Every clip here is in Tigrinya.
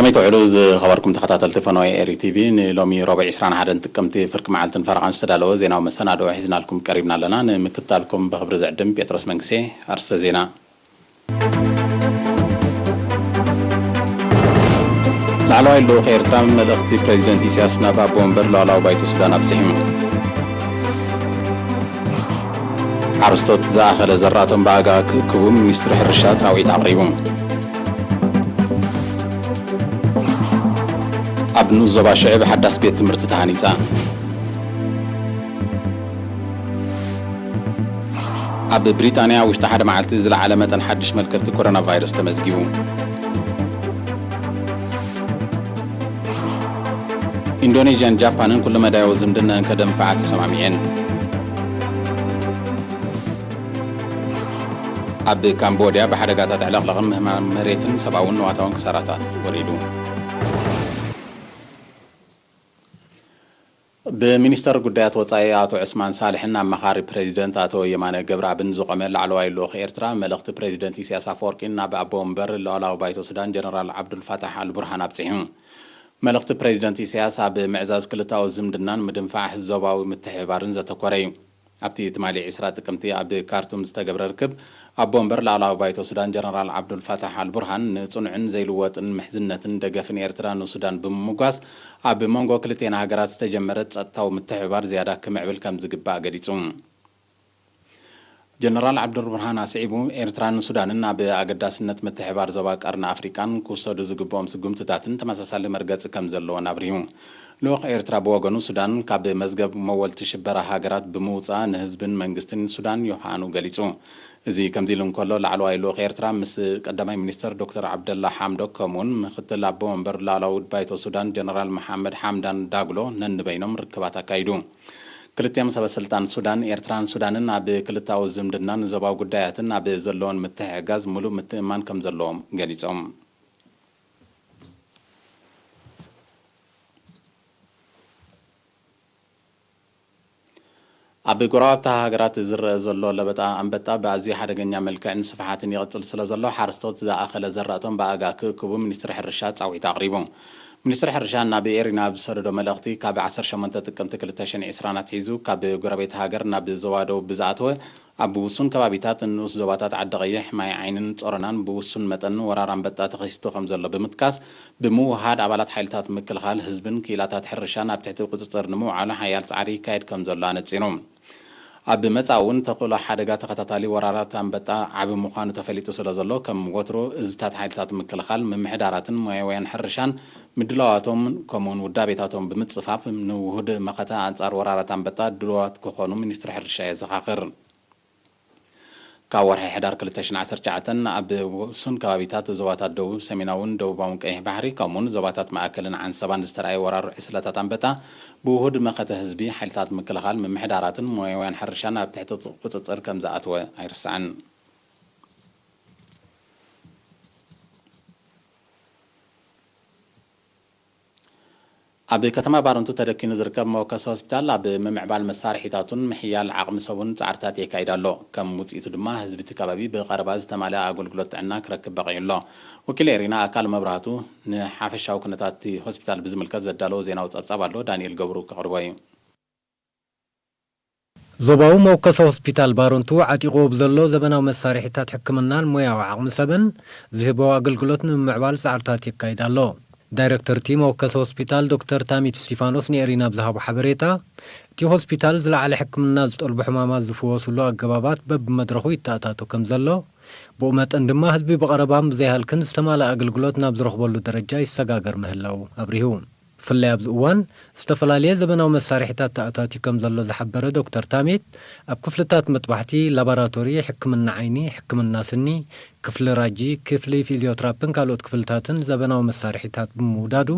ኣይትውዕሉ ዝኸበርኩም ተኸታተልቲ ፈነወ ኤሪ ቲቪ፣ ንሎሚ ረቡዕ ዕስራን ሓደን ጥቅምቲ ፍርቂ መዓልትን ፈረቓን ዝተዳለወ ዜናዊ መሰናድኦ ሒዝናልኩም ቀሪብና ኣለና። ንምክትታልኩም ብኽብሪ ዝዕድም ጴጥሮስ መንግሴ። ኣርስተ ዜና። ላዕለዋይ ልኡኽ ኤርትራ መልእኽቲ ፕሬዚደንት ኢሳያስ ናብ ኣቦ ወንበር ሉዓላዊ ባይቶ ሱዳን ኣብጽሑ። ሓረስቶት ዝኣኸለ ዘራእቶም ብኣጋ ክእክቡ ሚኒስትሪ ሕርሻ ጻውዒት ኣቕሪቡ። ኣብ ንኡስ ዞባ ሽዕብ ሓዳስ ቤት ትምህርቲ ተሃኒጻ። ኣብ ብሪጣንያ ውሽጢ ሓደ መዓልቲ ዝለዓለ መጠን ሓድሽ መልከፍቲ ኮሮና ቫይረስ ተመዝጊቡ። ኢንዶኔዥያን ጃፓንን ኩሉ መዳያዊ ዝምድናን ከደንፍዓ ተሰማሚዐን። ኣብ ካምቦድያ ብሓደጋታት ዕለቕለቕን ምህማም መሬትን ሰብኣውን ንዋታውን ክሳራታት ወሪዱ። ብሚኒስተር ጉዳያት ወጻኢ ኣቶ ዑስማን ሳልሕን ኣማኻሪ ፕሬዚደንት ኣቶ የማነ ገብረኣብን ዝቖመ ላዕለዋይ ልኡኽ ኤርትራ፣ መልእኽቲ ፕሬዚደንት ኢሳያስ ኣፈወርቂን ናብ ኣቦ ወንበር ሉዓላዊ ባይቶ ሱዳን ጀነራል ዓብዱልፋታሕ ኣልቡርሃን ኣብጺሑ። መልእኽቲ ፕሬዚደንት ኢሳያስ፣ ኣብ ምዕዛዝ ክልተኣዊ ዝምድናን ምድንፋዕ ዞባዊ ምትሕብባርን ዘተኮረ እዩ። ኣብቲ ትማሊ ዕስራ ጥቅምቲ ኣብ ካርቱም ዝተገብረ ርክብ፣ ኣቦ ወንበር ላዕለዋዊ ባይቶ ሱዳን ጀነራል ዓብዱልፋታሕ ኣልቡርሃን፣ ንጽኑዕን ዘይልወጥን ምሕዝነትን ደገፍን ኤርትራ ንሱዳን ብምምጓስ፣ ኣብ መንጎ ክልቴን ሃገራት ዝተጀመረ ጸጥታዊ ምትሕብባር ዝያዳ ክምዕብል ከም ዝግባእ ገሊጹ። ጀነራል ዓብዱልቡርሃን ኣስዒቡ፣ ኤርትራን ሱዳንን ኣብ ኣገዳስነት ምትሕብባር ዞባ ቀርኒ ኣፍሪቃን ክውሰዱ ዝግብኦም ስጉምትታትን ተመሳሳሊ መርገጺ ከም ዘለወን ኣብሪሁ። ልኡኽ ኤርትራ ብወገኑ፣ ሱዳን ካብ መዝገብ መወልቲ ሽበራ ሃገራት ብምውጻኣ ንህዝብን መንግስትን ሱዳን ዮሃኑ ገሊጹ። እዚ ከምዚ ኢሉ እንከሎ፣ ላዕለዋይ ልኡኽ ኤርትራ ምስ ቀዳማይ ሚኒስተር ዶክተር ዓብደላ ሓምዶክ ከምኡውን ምክትል ኣቦ ወንበር ላዕለዋይ ባይቶ ሱዳን ጀነራል መሓመድ ሓምዳን ዳግሎ ነንበይኖም ርክባት ኣካይዱ። ክልቲኦም ሰበ ስልጣን ሱዳን፣ ኤርትራን ሱዳንን ኣብ ክልተኣዊ ዝምድናን ዞባዊ ጉዳያትን ኣብ ዘለዎም ምትሕግጋዝ ምሉእ ምትእምማን ከም ዘለዎም ገሊጾም። ኣብ ጎረባብቲ ሃገራት ዝረአ ዘሎ ለበጣ ኣንበጣ ብኣዝዩ ሓደገኛ መልክዕን ስፍሓትን ይቕጽል ስለ ዘሎ፣ ሓረስቶት ዝኣኸለ ዘራእቶም ብኣጋ ክእክቡ ሚኒስትሪ ሕርሻ ጻውዒት ኣቕሪቡ። ሚኒስትሪ ሕርሻ ናብ ኤሪና ብዝሰደዶ መልእኽቲ፣ ካብ ዓሰርተ ሸሞንተ ጥቅምቲ ክልተ ሽሕን ዕስራን ኣትሒዙ፣ ካብ ጎረቤት ሃገር ናብ ዞባ ደቡብ ብዝኣተወ፣ ኣብ ውሱን ከባቢታት ንኡስ ዞባታት ዓዲ ቀይሕ፣ ማይ ዓይንን ጾሮናን ብውሱን መጠን ወራር ኣንበጣ ተኸሲቱ ከም ዘሎ ብምጥቃስ፣ ብምውህሃድ ኣባላት ሓይልታት ምክልኻል፣ ህዝብን ክኢላታት ሕርሻን ኣብ ትሕቲ ቁጽጽር ንምውዓሉ ሓያል ጻዕሪ ይካየድ ከም ዘሎ ኣነጺሩ። ኣብ መጻኢ እውን ተኽእሎ ሓደጋ ተኸታታሊ ወራራት ኣንበጣ ዓቢ ምዃኑ ተፈሊጡ ስለ ዘሎ፣ ከም ወትሩ እዝታት ሓይልታት ምክልኻል፣ ምምሕዳራትን ሞያውያን ሕርሻን ምድላዋቶም ከምኡውን ውዳቤታቶም ብምጽፋፍ፣ ንውሁድ መኸተ ኣንጻር ወራራት ኣንበጣ ድሉዋት ክኾኑ ሚኒስትሪ ሕርሻ የዘኻኽር። ካብ ወርሒ ሕዳር ክልተ ሽሕን ዓሰርተ ትሽዓተን ኣብ ውሱን ከባቢታት ዞባታት ደቡብ፣ ሰሜናውን ደቡባውን ቀይሕ ባሕሪ፣ ከምኡውን ዞባታት ማእከልን ዓንሰባን ዝተራእየ ወራር ዕስለታት ኣንበጣ፣ ብውሁድ መኸተ ህዝቢ፣ ሓይልታት ምክልኻል፣ ምምሕዳራትን ሞያውያን ሕርሻን ኣብ ትሕቲ ቁጽጽር ከም ዝኣተወ ኣይርሳዕን። ኣብ ከተማ ባረንቱ ተደኪኑ ዝርከብ መወከሲ ሆስፒታል፣ ኣብ ምምዕባል መሳርሒታቱን ምሕያል ዓቕሚ ሰቡን ጻዕርታት የካይድ ኣሎ። ከም ውጽኢቱ ድማ፣ ህዝቢ እቲ ከባቢ ብቐረባ ዝተማልአ ኣገልግሎት ጥዕና ክረክብ በቒዑ ኣሎ። ወኪል ኤሪና ኣካል መብራህቱ፣ ንሓፈሻዊ ኩነታት እቲ ሆስፒታል ብዝምልከት ዘዳለዎ ዜናዊ ጸብጻብ ኣሎ፣ ዳንኤል ገብሩ ከቕርቦ እዩ። ዞባዊ መወከሲ ሆስፒታል ባረንቱ፣ ዓጢቕዎ ብዘሎ ዘበናዊ መሳርሒታት ሕክምናን ሞያዊ ዓቕሚ ሰብን፣ ዝህቦ ኣገልግሎት ንምምዕባል ጻዕርታት የካይድ ኣሎ። ዳይረክተር እቲ መወከሲ ሆስፒታል ዶክተር ታሚት እስቲፋኖስ ንኤሪና ብዝሃቦ ሓበሬታ፣ እቲ ሆስፒታል ዝለዓለ ሕክምና ዝጠልቡ ሕማማት ዝፍወሱሉ ኣገባባት በብመድረኹ ይተኣታቶ ከም ዘሎ፣ ብኡ መጠን ድማ ህዝቢ ብቐረባን ብዘይሃልክን ዝተማልአ ኣገልግሎት ናብ ዝረኽበሉ ደረጃ ይሰጋገር ምህላው ኣብሪሁ። ብፍላይ ኣብዚ እዋን ዝተፈላለየ ዘበናዊ መሳርሒታት ተኣታትዩ ከም ዘሎ ዝሓበረ ዶክተር ታሚት፣ ኣብ ክፍልታት መጥባሕቲ፣ ላቦራቶሪ፣ ሕክምና ዓይኒ፣ ሕክምና ስኒ፣ ክፍሊ ራጂ፣ ክፍሊ ፊዚዮትራፕን ካልኦት ክፍልታትን ዘበናዊ መሳርሒታት ብምውዳዱ፣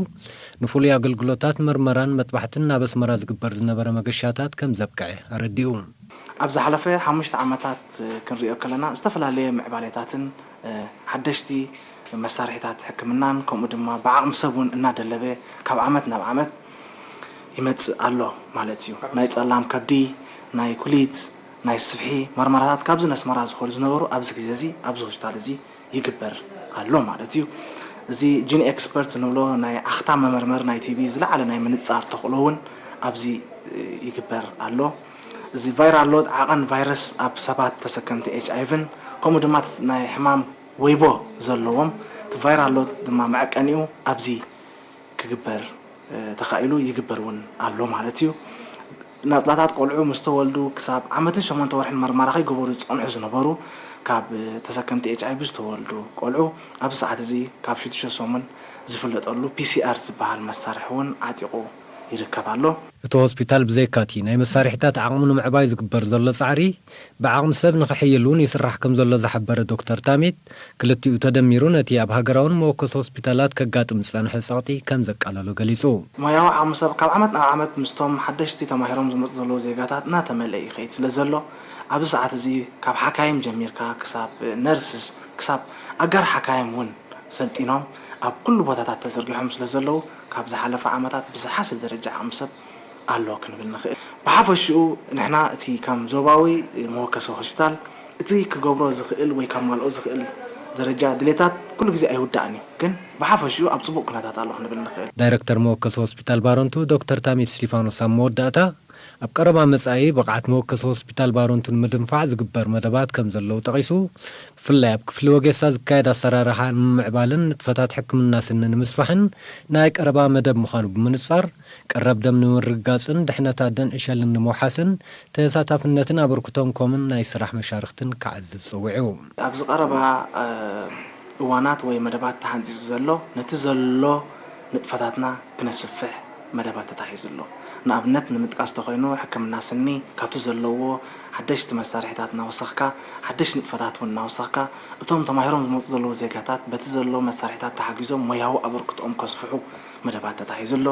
ንፍሉይ ኣገልግሎታት መርመራን መጥባሕትን ናብ ኣስመራ ዝግበር ዝነበረ መገሻታት ከም ዘብቅዐ ኣረዲኡ። ኣብ ዝሓለፈ ሓሙሽተ ዓመታት ክንሪኦ ከለና፣ ዝተፈላለየ ምዕባሌታትን ሓደሽቲ መሳርሒታት ሕክምናን፣ ከምኡ ድማ ብዓቕሚ ሰብ እውን እናደለበ ካብ ዓመት ናብ ዓመት ይመጽእ ኣሎ ማለት እዩ። ናይ ጸላም ከብዲ፣ ናይ ኩሊት፣ ናይ ስብሒ መርመራታት ካብዚ ነስመራ ዝኸዱ ዝነበሩ ኣብዚ ግዜ እዚ ኣብዚ ሆስፒታል እዚ ይግበር ኣሎ ማለት እዩ። እዚ ጂን ኤክስፐርት ንብሎ ናይ ዓኽታ መመርመር ናይ ቲቢ ዝለዓለ ናይ ምንጻር ተኽእሎ እውን ኣብዚ ይግበር ኣሎ። እዚ ቫይራል ሎድ ዓቐን ቫይረስ ኣብ ሰባት ተሰከምቲ ኤች ኣይቪን ከምኡ ድማ ናይ ሕማም ወይቦ ዘለዎም እቲ ቫይራል ሎድ ድማ መዐቀኒኡ ኣብዚ ክግበር ተኻኢሉ ይግበር እውን ኣሎ ማለት እዩ። ናጽላታት ቆልዑ ምስ ተወልዱ ክሳብ ዓመትን ሸሞንተ ወርሕን መርማራ ከይገበሩ ዝጸንሑ ዝነበሩ ካብ ተሰከምቲ ኤች ኣይቪ ዝተወልዱ ቆልዑ ኣብዚ ሰዓት እዚ ካብ ሽዱሽተ ሰሙን ዝፍለጠሉ ፒሲኣር ዝበሃል መሳርሒ እውን ዓጢቑ ይርከብ ኣሎ። እቲ ሆስፒታል ብዘይካቲ ናይ መሳርሒታት ዓቕሚ ንምዕባይ ዝግበር ዘሎ ጻዕሪ ብዓቕሚ ሰብ ንኽሕይል እውን ይስራሕ ከም ዘሎ ዝሓበረ ዶክተር ታሚት፣ ክልቲኡ ተደሚሩ ነቲ ኣብ ሃገራውን መወከሲ ሆስፒታላት ከጋጥም ዝጸንሐ ጸቕጢ ከም ዘቃለሎ ገሊጹ። ሞያዊ ዓቕሚ ሰብ ካብ ዓመት ናብ ዓመት ምስቶም ሓደሽቲ ተማሂሮም ዝመጹ ዘለዉ ዜጋታት እናተመልአ ይኸይድ ስለ ዘሎ ኣብዚ ሰዓት እዚ ካብ ሓካይም ጀሚርካ ክሳብ ነርስስ ክሳብ ኣጋር ሓካይም እውን ሰልጢኖም ኣብ ኩሉ ቦታታት ተዘርጊሖም ስለ ዘለዉ ካብ ዝሓለፈ ዓመታት ብዝሓሰ ደረጃ ዓቕሚ ሰብ ኣሎ ክንብል ንኽእል። ብሓፈሽኡ ንሕና እቲ ከም ዞባዊ መወከሲ ሆስፒታል እቲ ክገብሮ ዝኽእል ወይ ከማልኦ ዝኽእል ደረጃ ድሌታት ኩሉ ግዜ ኣይውዳእን እዩ፣ ግን ብሓፈሽኡ ኣብ ጽቡቕ ኩነታት ኣሎ ክንብል ንኽእል። ዳይረክተር መወከሲ ሆስፒታል ባረንቱ ዶክተር ታሚት እስቲፋኖስ ኣብ መወዳእታ ኣብ ቀረባ መጻኢ ብቕዓት መወከሲ ሆስፒታል ባረንቱ ንምድንፋዕ ዝግበር መደባት ከም ዘለዉ ጠቒሱ፣ ብፍላይ ኣብ ክፍሊ ወጌሳ ዝካየድ ኣሰራርሓ ንምምዕባልን ንጥፈታት ሕክምና ስኒ ንምስፋሕን ናይ ቀረባ መደብ ምዃኑ ብምንጻር፣ ቀረብ ደም ንምርግጋጽን ድሕነት ኣደን ዕሸልን ንምውሓስን ተሳታፍነትን ኣበርክቶን ኮምን ናይ ስራሕ መሻርኽትን ክዓዝዝ ጸዊዑ። ኣብዚ ቀረባ እዋናት ወይ መደባት ተሓንጺጹ ዘሎ ነቲ ዘሎ ንጥፈታትና ክነስፍሕ መደባት ተታሒዙ ኣሎ። ንኣብነት ንምጥቃስ ተኾይኑ ሕክምና ስኒ ካብቲ ዘለዎ ሓደሽቲ መሳርሒታት እናወሰኽካ ሓደሽቲ ንጥፈታት እውን እናወሰኽካ እቶም ተማሂሮም ዝመፁ ዘለዉ ዜጋታት በቲ ዘሎ መሳርሒታት ተሓጊዞም ሞያዊ ኣበርክትኦም ከስፍሑ መደባት ተታሒዙ ኣሎ።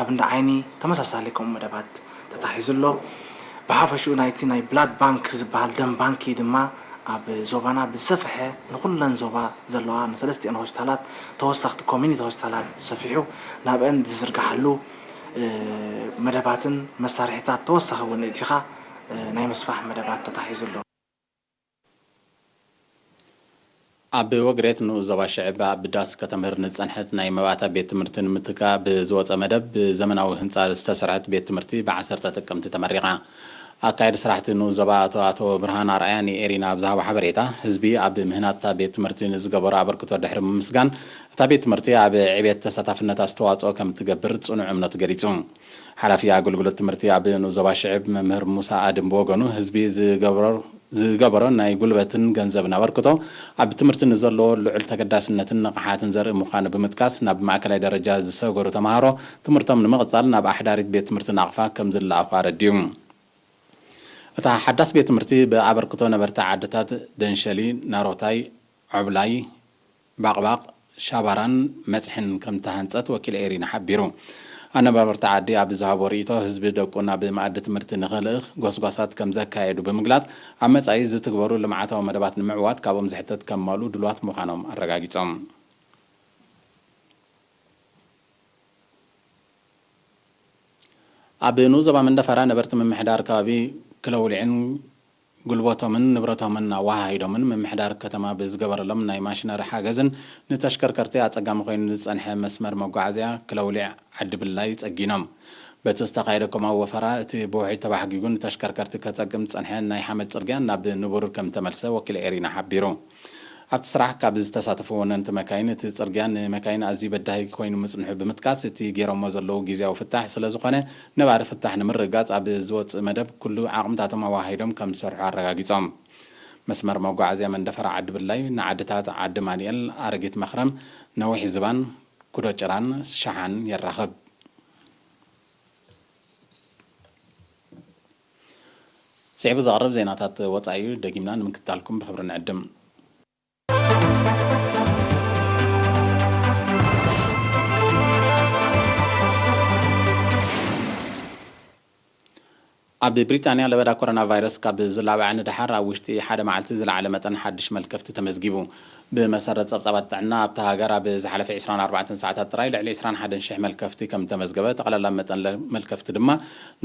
ኣብ እንዳ ዓይኒ ተመሳሳሊ ከምኡ መደባት ተታሒዙ ኣሎ። ብሓፈሽኡ ናይቲ ናይ ብላድ ባንክ ዝበሃል ደም ባንኪ ድማ ኣብ ዞባና ብዝሰፍሐ ንኹለን ዞባ ዘለዋ ንሰለስቲኦን ሆስፒታላት ተወሰኽቲ ኮሚኒቲ ሆስፒታላት ሰፊሑ ናብአን ዝዝርግሓሉ መደባትን መሳርሒታት ተወሳኺ እውን እቲኻ ናይ ምስፋሕ መደባት ተታሒዙ ኣሎ። ኣብ ወግሬት ንኡስ ዞባ ሽዕብ ኣብ ዳስ ከተምህር ንዝጸንሐት ናይ መባእታ ቤት ትምህርቲ ንምትካእ ብዝወጸ መደብ ብዘመናዊ ህንጻ ዝተሰርሐት ቤት ትምህርቲ ብዓሰርተ ጥቅምቲ ተመሪቓ። ኣካየዲ ስራሕቲ ንኡስ ዞባ ኣቶ ኣቶ ብርሃን ኣርኣያ ንኤሪና ኣብ ዝሃቦ ሓበሬታ፣ ህዝቢ ኣብ ምህናጽ እታ ቤት ትምህርቲ ንዝገበሮ ኣበርክቶ ድሕሪ ምምስጋን፣ እታ ቤት ትምህርቲ ኣብ ዕብየት ተሳታፍነት ኣስተዋጽኦ ከም እትገብር ጽኑዕ እምነቱ ገሊጹ። ሓላፊ ኣገልግሎት ትምህርቲ ኣብ ንኡስ ዞባ ሽዕብ መምህር ሙሳ ኣድም ብወገኑ፣ ህዝቢ ዝገብሮ ዝገበሮ ናይ ጉልበትን ገንዘብን ኣበርክቶ ኣብ ትምህርቲ ንዘለዎ ልዑል ተገዳስነትን ንቕሓትን ዘርኢ ምዃኑ ብምጥቃስ፣ ናብ ማእከላይ ደረጃ ዝሰገሩ ተምሃሮ ትምህርቶም ንምቕጻል ናብ ኣሕዳሪት ቤት ትምህርቲ ናቕፋ ከም ዝለኣኹ ኣረዲኡ። እታ ሓዳስ ቤት ትምህርቲ ብኣበርክቶ ነበርቲ ዓድታት ደንሸሊ፣ ናሮታይ፣ ዖብላይ፣ ባቕባቕ፣ ሻባራን መጽሕን ከም እተሃንጸት ወኪል ኤሪና ሓቢሩ። ኣነባበርቲ ዓዲ ኣብ ዝሃቦ ርእይቶ፣ ህዝቢ ደቁ ናብ መኣዲ ትምህርቲ ንኽልእኽ ጎስጓሳት ከም ዘካየዱ ብምግላጽ፣ ኣብ መጻኢ ዝትግበሩ ልምዓታዊ መደባት ንምዕዋት ካብኦም ዝሕተት ከማልኡ ድሉዋት ምዃኖም ኣረጋጊጾም። ኣብ ንኡስ ዞባ መንደፈራ ነበርቲ ምምሕዳር ከባቢ ክለውልዕን ጉልበቶምን ንብረቶምን ኣወሃሂዶምን ምምሕዳር ከተማ ብዝገበረሎም ናይ ማሽነሪ ሓገዝን ንተሽከርከርቲ ኣጸጋሚ ኮይኑ ዝጸንሐ መስመር መጓዓዝያ ክለውሊዕ ዓዲ ብላይ ጸጊኖም። በቲ ዝተኻየደ ኮማዊ ወፈራ እቲ ብውሕጅ ተባሕጊጉ ንተሽከርከርቲ ከጸግም ዝጸንሐ ናይ ሓመድ ጽርግያ ናብ ንቡር ከም ተመልሰ ወኪል ኤሪና ሓቢሩ። ኣብቲ ስራሕ ካብ ዝተሳተፉ ወነንቲ መካይን፣ እቲ ጽርግያ ንመካይን ኣዝዩ በዳሂ ኮይኑ ምጽንሑ ብምጥቃስ፣ እቲ ገይሮሞ ዘለዉ ግዝያዊ ፍታሕ ስለ ዝኾነ፣ ነባሪ ፍታሕ ንምርግጋጽ ኣብ ዝወጽእ መደብ ኩሉ ዓቕምታቶም ኣወሃሂዶም ከም ዝሰርሑ ኣረጋጊጾም። መስመር መጓዓዝያ መንደፈራ ዓዲ ብላይ ንዓድታት ዓዲ ማንኤል፣ ኣረጊት መኽረም፣ ነዊሕ ዝባን፣ ኩዶ ጭራን ሸሓን የራኽብ። ስዒቡ ዝቐርብ ዜናታት ወጻኢ እዩ፣ ደጊምና ንምክትታልኩም ብኽብሪ ንዕድም። ኣብ ብሪጣንያ ለበዳ ኮሮና ቫይረስ ካብ ዝላባዕ ንደሓር ኣብ ውሽጢ ሓደ መዓልቲ ዝለዓለ መጠን ሓድሽ መልከፍቲ ተመዝጊቡ። ብመሰረት ጸብጻባት ጥዕና ኣብታ ሃገር ኣብ ዝሓለፈ ዕስራን ኣርባዕተን ሰዓታት ጥራይ ልዕሊ ዕስራን ሓደን ሽሕ መልከፍቲ ከም ዝተመዝገበ፣ ጠቕላላ መጠን ለ-፣ መልከፍቲ ድማ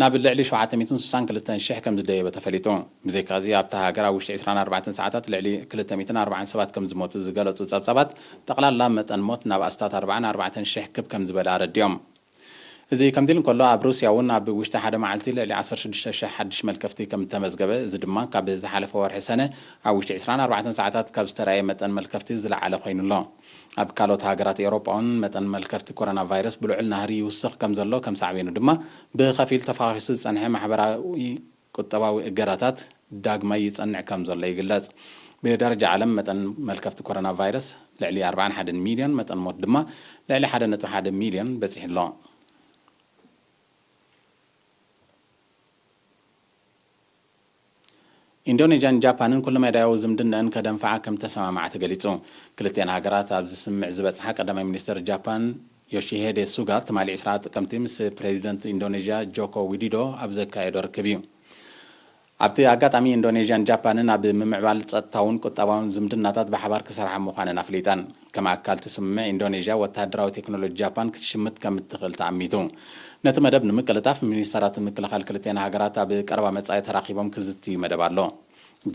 ናብ ልዕሊ ሸውዓተ ሚእትን ስሳን ክልተን ሽሕ ከም ዝደየበ ተፈሊጡ። ብዘይካዚ ኣብታ ሃገር ኣብ ውሽጢ ዕስራን ኣርባዕተን ሰዓታት ልዕሊ ክልተ ሚእትን ኣርባዓን ሰባት ከም ዝሞቱ ዝገለጹ ጸብጻባት፣ ጠቕላላ መጠን ሞት ናብ ኣስታት ኣርባዓን ኣርባዕተን ሽሕ ክብ ከም ዝበለ ኣረዲኦም። እዚ ከምዚ ኢሉ እንከሎ፣ ኣብ ሩስያ እውን ኣብ ውሽጢ ሓደ መዓልቲ ልዕሊ ዓሰርተ ሽዱሽተ ሽሕ ሓድሽ መልከፍቲ ከም ዝተመዝገበ፣ እዚ ድማ ካብ ዝሓለፈ ወርሒ ሰነ ኣብ ውሽጢ ዕስራን ኣርባዕተን ሰዓታት ካብ ዝተራእየ መጠን መልከፍቲ ዝለዓለ ኮይኑ ኣሎ። ኣብ ካልኦት ሃገራት ኤውሮጳ እውን መጠን መልከፍቲ ኮሮና ቫይረስ ብልዑል ናህሪ ይውስኽ ከም ዘሎ፣ ከም ሳዕቤኑ ድማ ብኸፊል ተፋኺሱ ዝጸንሐ ማሕበራዊ ቁጠባዊ እገዳታት ዳግማይ ይጸንዕ ከም ዘሎ ይግለጽ። ብደረጃ ዓለም መጠን መልከፍቲ ኮሮና ቫይረስ ልዕሊ ኣርባዓን ሓደን ሚልዮን፣ መጠን ሞት ድማ ልዕሊ ሓደ ነጥቢ ሓደ ሚልዮን በጺሑ ኣሎ። ኢንዶኔዥያን ጃፓንን ኩሉ መዳያዊ ዝምድናን ከደንፍዓ ከም ተሰማምዓ ተገሊጹ። ክልቲኣን ሃገራት ኣብ ዝስምዕ ዝበጽሓ ቀዳማይ ሚኒስተር ጃፓን ዮሺሄዴ ሱጋ ትማሊ ዕስራ ጥቅምቲ ምስ ፕሬዚደንት ኢንዶኔዥያ ጆኮ ዊዲዶ ኣብ ዘካየዶ ርክብ እዩ። ኣብቲ ኣጋጣሚ ኢንዶኔዥያን ጃፓንን ኣብ ምምዕባል ጸጥታውን ቁጠባውን ዝምድናታት ብሓባር ክሰርሓ ምዃነን ኣፍሊጠን። ከም ኣካል እቲ ስምምዕ ኢንዶኔዥያ ወተሃደራዊ ቴክኖሎጂ ጃፓን ክትሽምት ከም እትኽእል ተኣሚቱ። ነቲ መደብ ንምቅልጣፍ ሚኒስተራት ምክልኻል ክልቲኣን ሃገራት ኣብ ቀረባ መጻኢ ተራኺቦም ክዝትዩ መደብ ኣሎ።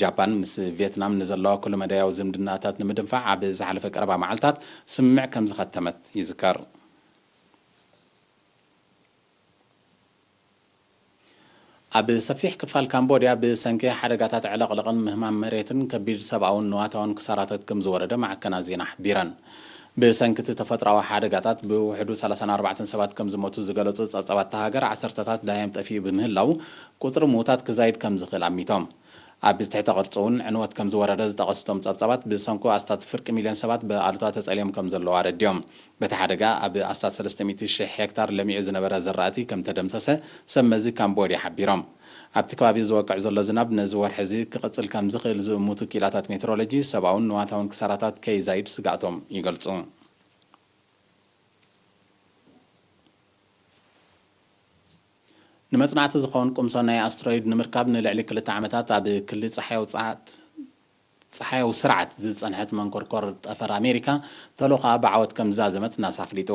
ጃፓን ምስ ቪየትናም ንዘለዋ ኩሉ መዳያዊ ዝምድናታት ንምድንፋዕ ኣብ ዝሓለፈ ቀረባ መዓልታት ስምምዕ ከም ዝኸተመት ይዝከር። ኣብ ሰፊሕ ክፋል ካምቦድያ ብሰንኪ ሓደጋታት ዕለቕለቕን ምህማም መሬትን ከቢድ ሰብኣውን ንዋታውን ክሳራታት ከም ዝወረደ ማዕከናት ዜና ሓቢረን። ብሰንኪ እቲ ተፈጥሮኣዊ ሓደጋታት ብውሕዱ ሰላሳን ኣርባዕተን ሰባት ከም ዝሞቱ ዝገለጹ ጸብጻባት እታ ሃገር፣ ዓሰርተታት ዳህዮም ጠፊኡ ብምህላው፣ ቁጽሪ ምዉታት ክዛይድ ከም ዝኽእል ኣሚቶም። ኣብ ትሕተ ቅርጺ እውን ዕንወት ከም ዝወረደ ዝጠቐሱ እቶም ጸብጻባት፣ ብሰንኩ ኣስታት ፍርቂ ሚልዮን ሰባት ብኣሉታ ተጸልዮም ከም ዘለዉ ኣረዲኦም። በቲ ሓደጋ ኣብ ኣስታት ሰለስተ ሚእቲ ሽሕ ሄክታር ለሚዑ ዝነበረ ዝራእቲ ከም ተደምሰሰ ሰብ መዚ ካምቦድያ ሓቢሮም። ኣብቲ ከባቢ ዝወቅዕ ዘሎ ዝናብ ነዚ ወርሒ እዚ ክቕጽል ከም ዝኽእል ዝእምቱ ክኢላታት ሜትሮሎጂ፣ ሰብኣውን ንዋታውን ክሳራታት ከይዛይድ ስግኣቶም ይገልጹ። ንመጽናዕቲ ዝኸውን ቁምሶ ናይ ኣስትሮይድ ንምርካብ ንልዕሊ ክልተ ዓመታት ኣብ ክሊ ጸሓያዊ ጸዓት-፣ ጸሓያዊ ስርዓት ዝጸንሐት መንኮርኮር ጠፈር ኣሜሪካ ተልእኾኣ ብዓወት ከም ዝዛዘመት ናሳ ኣፍሊጡ።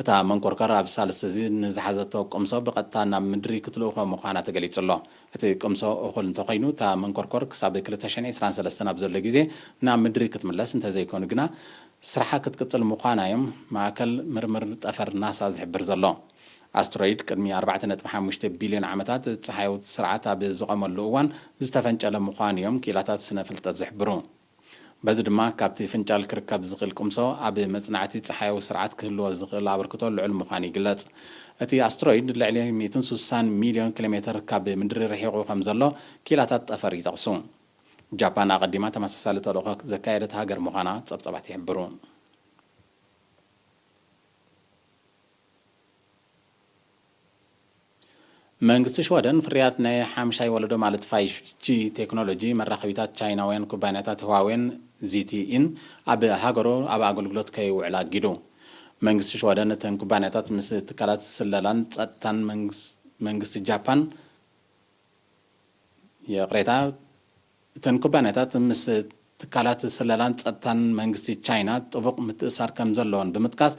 እታ መንኮርኮር ኣብ ሳልስቲ እዚ ንዝሓዘቶ ቁምሶ ብቐጥታ ናብ ምድሪ ክትልእኾ ምዃና ተገሊጹ ኣሎ። እቲ ቁምሶ እኹል እንተኾይኑ፣ እታ መንኮርኮር ክሳብ ክልተ ሽሕን ዕስራን ሰለስተን ኣብ ዘሎ ግዜ ናብ ምድሪ ክትምለስ፣ እንተዘይኮይኑ ግና ስርሓ ክትቅጽል ምዃና እዮም ማእከል ምርምር ጠፈር ናሳ ዝሕብር ዘሎ። ኣስትሮይድ ቅድሚ ኣርባዕተ ነጥቢ ሓሙሽተ ቢልዮን ዓመታት ጸሓያዊ ስርዓት ኣብ ዝቖመሉ እዋን ዝተፈንጨለ ምዃኑ እዮም ክኢላታት ስነ ፍልጠት ዝሕብሩ። በዚ ድማ ካብቲ ፍንጫል ክርከብ ዝኽእል ቁምሶ ኣብ መጽናዕቲ ጸሓያዊ ስርዓት ክህልዎ ዝኽእል ኣበርክቶ ልዑል ምዃኑ ይግለጽ። እቲ ኣስትሮይድ ልዕሊ ሚእትን ስሳን ሚልዮን ኪሎ ሜተር ካብ ምድሪ ርሒቑ ከም ዘሎ ክኢላታት ጠፈር ይጠቕሱ። ጃፓን ኣቐዲማ ተመሳሳሊ ተልእኾ ዘካየደት ሃገር ምዃና ጸብጻባት ይሕብሩ። መንግስቲ ሽወደን ፍርያት ናይ ሓምሻይ ወለዶ ማለት ፋይፍ ጂ ቴክኖሎጂ መራኸቢታት ቻይናውያን ኩባንያታት ህዋዌን ዚቲኢን ኣብ ሃገሩ ኣብ ኣገልግሎት ከይውዕል ኣጊዱ። መንግስቲ ሽወደን እተን ኩባንያታት ምስ ትካላት ስለላን ጸጥታን መንግስ-፣ መንግስቲ ጃፓን፣ ይቕሬታ፣ እተን ኩባንያታት ምስ ትካላት ስለላን ጸጥታን መንግስቲ ቻይና ጥቡቕ ምትእሳር ከም ዘለወን ብምጥቃስ፣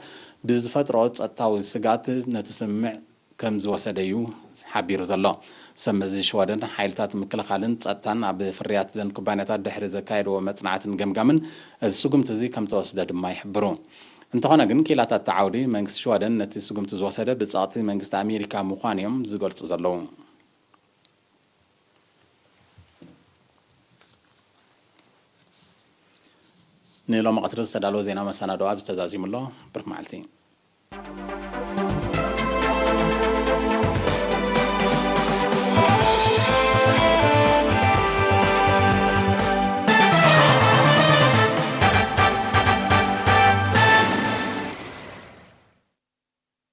ብዝፈጥሮ ጸጥታዊ ስግኣት ነቲ ስምምዕ ከም ዝወሰደ እዩ ሓቢሩ ዘሎ። ሰብ መዚ ሽወደን ሓይልታት ምክልኻልን ጸጥታን ኣብ ፍርያት እዘን ኩባንያታት ድሕሪ ዘካየድዎ መጽናዕትን ገምጋምን፣ እዚ ስጉምቲ እዚ ከም ተወስደ ድማ ይሕብሩ። እንተኾነ ግን፣ ክኢላታት እቲ ዓውዲ መንግስቲ ሽወደን ነቲ ስጉምቲ ዝወሰደ ብጸቕጢ መንግስቲ ኣሜሪካ ምዃኑ እዮም ዝገልጹ ዘለዉ። ንሎሚ ቀትሪ ዝተዳለወ ዜና መሰናዶ ኣብዚ ተዛዚሙ ኣሎ። ብሩኽ መዓልቲ።